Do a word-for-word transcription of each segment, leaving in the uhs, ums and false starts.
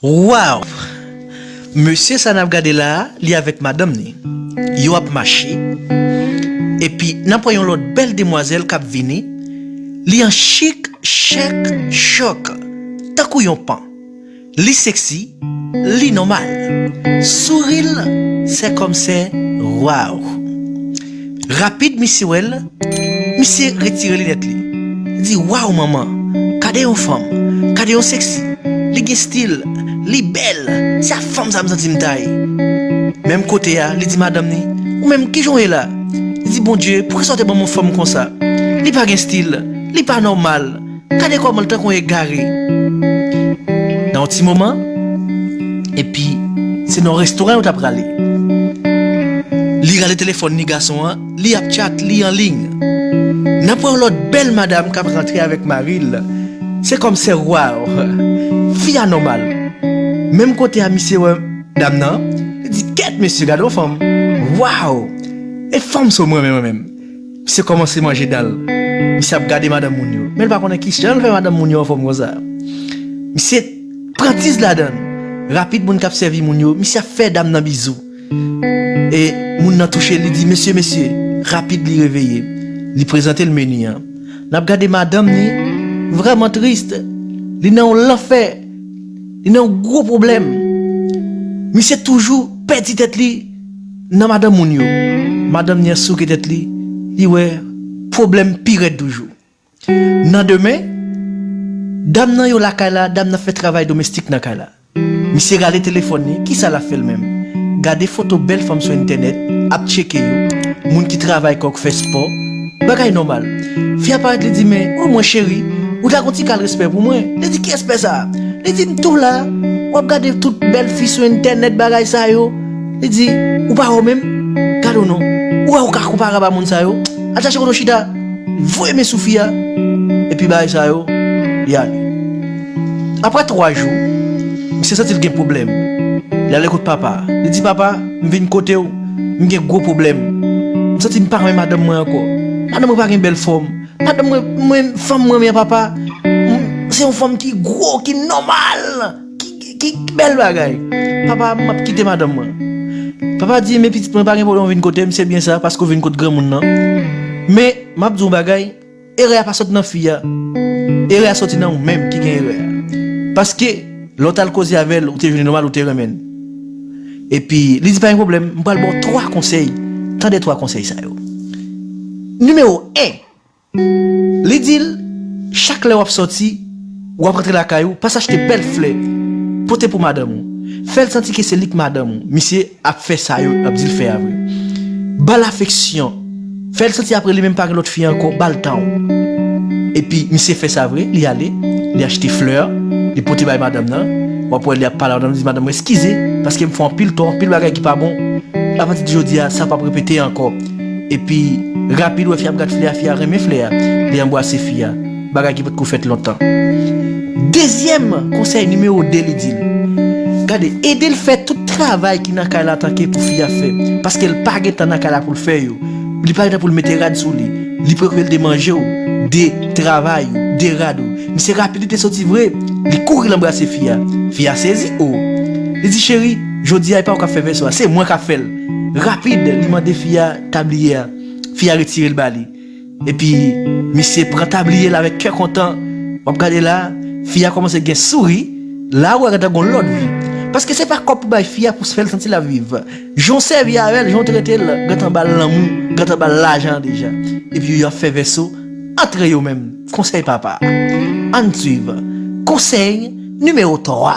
Waw! Mesye sa n ap gade la a, li avèk madanm ni. Yo ap mache. Epi, n ap wè yon lòt bèl demwazèl k ap vini. Li an chik, chèk, chòk. Tankou yon pan. Li seksi, li nòmal. Souri l, sè kòm sè, waw! Rapid, misye wè l, misye retire linèt li. Li di, "Waw, manman, gade yon fanm, gade yon seksi. Li gen stil, li bèl. Se a fanm sa m santi m ta ye." Menm kote a, li di madanm ni, "Ou menm, kijan w ye la?" Li di, "Bondye, poukisa w te ban m yon fanm konsa? Li pa gen stil, li pa nòmal. Gade kòman l tankou yon egare." Nan yon ti moman, epi se nan yon restoran yo t ap prale. Li rale telefòn ni gason an, li ap chat, li an liy. N ap wè yon lòt bèl madanm k ap rantre avèk mari l. Se kòm sè, waw! Fi a nòmal. Menm kote a misye wè dam nan, li di, "Kèt, mesye, gade yon fanm. Waw! E fanm sa m renmen mwen menm." Misye kòmanse manje dan l. Misye ap gade madanm moun yo. Men l pa konnen kijan l fè madanm moun yo anfòm konsa. Misye pran tiz ladan l. Rapid, moun k ap sèvi moun yo, misye ap fè dam nan bizou. E moun nan touche, li di, "Mesye, mesye." Rapid, li reveye. Li prezante l meni an. N ap gade madanm ni, vrèman tris. Li nan yon lanfè. Li nan yon gwo pwoblèm. Misye toujou pèdi tèt li nan madanm moun yo. Madanm ni an souke tèt li, li wè pwoblèm pi rèd toujou. Nan demen, dam nan yo lakay la, dam nan fè travay domestik nan kay la. Misye rale telefòn ni, kisa l ap fè l menm? Gade foto bèl fanm sou entènèt, ap tcheke yo, moun ki travay kòk fè spò, bagay nòmal. Fi a parèt, li di, "Men, o mwen cheri, ou ta gon ti kal respè pou mwen." Li di, "Ki respè sa a?" Li di, "M tou la, w ap gade tout bèl fi sou entènèt, bagay sa yo." Li di, "Ou pa wè w menm? Gade w non. Ou wè ou ka konpare a moun sa yo? Al chache kote w chita." Voye men sou fi a. Epi bagay sa yo, li ale. Apre twa jou, misye santi l gen pwoblèm. Li ale kot papa a. Li di, "Papa, m vin kote w. M gen gwo pwoblèm. M santi m pa renmen madanm mwen ankò. Madanm mwen pa gen bèl fòm. Madanm mwen, mwen, fanm mwen renmen an, papa, m, se yon fanm ki gwo, ki nòmal, ki, ki, ki bèl bagay. Papa, m ap kite madanm mwen." Papa di, "Men pitit mwen, pa gen pwoblèm, w vin kote m, se byen sa, paske w vin kot granmoun nan. Men, m ap di w yon bagay, erè a pa sot nan fi a. Erè a soti nan ou menm ki gen erè a. Paske, lè w t al koze avè l, ou te jwenn li nòmal, ou te renmen l." Epi, li di, "Pa gen pwoblèm, m pral ba w twa konsèy. Tande twa konsèy sa yo. Nimewo en, li di l, chak lè w ap sòti, w ap rantre lakay ou, pase achte bèl flè, pote pou madanm ou. Fè l santi ke se li k madanm ou." Misye ap fè sa yo, ap di l fè a vre. Ba l afeksyon. Fè l santi apre li menm pa gen lòt fi ankò, ba l tan w. Epi, misye fè sa vre, li ale, li achte flè, li pote bay madanm nan. W ap wè li ap pale a madanm, li di, "Madanm mwen, eskize, paske m fè anpil tò, anpil bagay ki pa bon. Apati de jodi a, sa p ap repete ankò." Epi, rapid, wè fi a ap gad flè a, fi a renmen flè a. Li anbrase fi a. Bagay ki potko fèt lontan. Dezyèm konsèy, nimewo de, li di l, gade, ede l fè tout travay ki nan kay la antanke pou fi a fè. Paske l pa gen tan nan kay la pou l fè yo. Li pa gen tan pou l mete rad sou li. Li preokipe l de manje w, de travay ou, de rad ou. Misye rapid, li te soti vre. Li kouri, l anbrase fi a. Fi a sezi, o. Li di, "Cheri, jodi a, e pa ou k ap fè vèso a, se mwen k ap fè l." Rapid, li mande fi a tabliye a. Fi a retire l ba li. Epi, misye pran tabliye l avèk kè kontan. W ap gade la, fi a kòmanse gen souri. La, ou wè gentan gon lòt vi. Paske se pa kòb pou bay fi a pou fè l santi l ap viv. Jan w sèvi avè l, jan w trete l, gentan ba l lanmou, gentan ba l lajan an deja. Epi yo ap fè vèso antre yo menm. Konsèy papa. Ann swiv. Konsèy nimewo twa.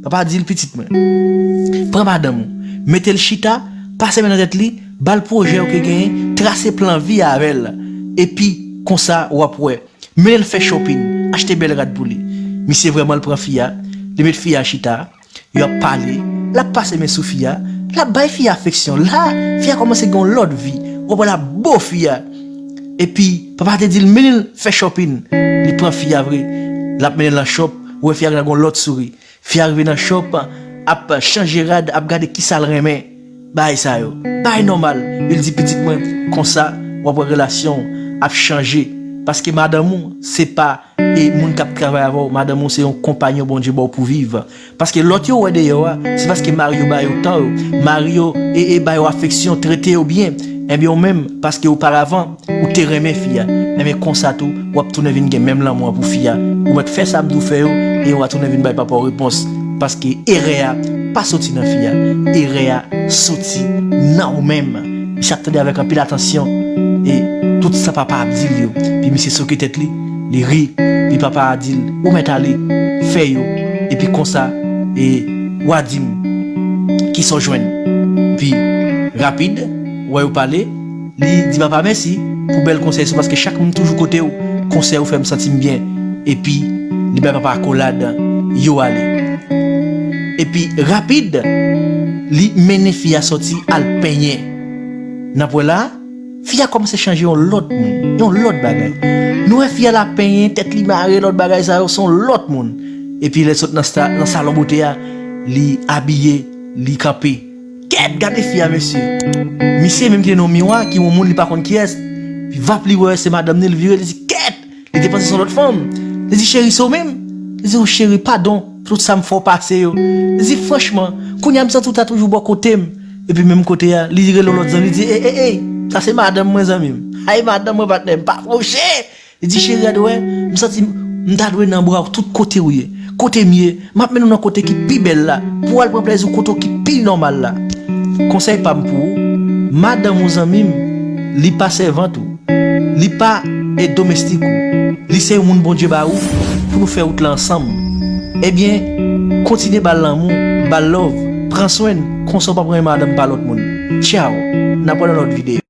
Papa di l, "Pitit mwen, pran madanm ou, mete l chita, pase men nan tèt li, ba l pwojè w ke genyen, trase plan vi a avè l. Epi, konsa, w ap wè. Mennen l fè shopping, achte bèl rad pou li." Misye vrèman, l pran fi a, li met fi a chita, yo ap pale, l ap pase men sou fi a, l ap bay fi a afeksyon. La, fi a kòmanse gen yon lòt vi. W ap wè l ap bo fi a. Epi, papa te di l, "Mennen l fè shopping." Li pran fi a vre, l ap mennen l nan shop, ou wè fi a gen yon lòt souri. Fi a rive nan shop, ap chanje rad, ap gade kisa l renmen. Bagay sa yo. Bagay nòmal. Li di, "Pitit mwen, konsa, w ap wè relasyon w ap chanje." Paske madanm ou, se pa e moun k ap travay avè w. Madanm ou se yon konpanyon Bondye ba w pou viv. Paske lòt yo wè deyò a, se paske mari yo ba yo tan yo, mari yo e, e ba yo afeksyon, trete yo byen. Ebyen ou menm, paske oparavan, ou te renmen fi a. Ebyen konsa tou, w ap tounen vin gen menm lanmou an pou fi a. Ou mèt fè sa m di w fè yo, e w a tounen vin bay papa w repons. Paske erè a pa soti nan fi a. Erè a soti nan ou menm. Misye ap tande avèk anpil atansyon e tout sa papa ap di l yo. Pi misye souke tèt li, li ri. Pi papa a di l, ou mèt ale, fè yo. Epi konsa, e w a di m kisa w jwenn. Pi rapid, wè yo pale, li di papa mèsi pou bèl konsèy sa, paske chak moun toujou kote w, konsèy ou fè m santi m byen. Epi li bay papa akolad, yo ale. Epi rapid, li mennen fi a soti al penyen. N ap wè la, fi a kòmanse chanje yon lòt moun, yon lòt bagay. Nou wè fi a la penyen, tèt li mare, lòt bagay sa yo, se yon lòt moun. Epi lè l sot nan sa, nan salon bote a, li abiye, li kanpe. Kèt, gade fi a, mesye. Misye menm ki te nan yon miwa, ki yon moun li pa konn kiyès. Vap li wè se madanm ni, li vire, li di, kèt! Li te panse se yon lòt fanm. Li di, cheri, se ou menm? Li di, o cheri, padon pou tout sa m fè w pase yo. Li di, franchman, kounye a m santi w ta toujou bò kote m. Epi menm kote a, li rele yon lòt zanmi, li di, ey, ey, ey, sa se madanm mwen, zanmi m. Ay, madanm mwen, patnè m, pa fouche! Li di, cheri, a dwe, m santi m ta dwe nan bra w tout kote w ye. Kote m ye, m ap mennen w nan kote ki pi bèl la, pou w al pran plèzi w kote w ki pi nòmal la. Konsèy pa m pou ou, madanm ou, zanmi m, li pa sèvant ou. Li pa e domestik ou. Li se yon moun Bondye ba ou pou nou fè wout la ansanm. Ebyen, kontinye ba l lanmou, ba l love, pran swen l, konsa w p ap renmen madanm pa lòt moun. Tchaw, n ap wè nan lòt videyo.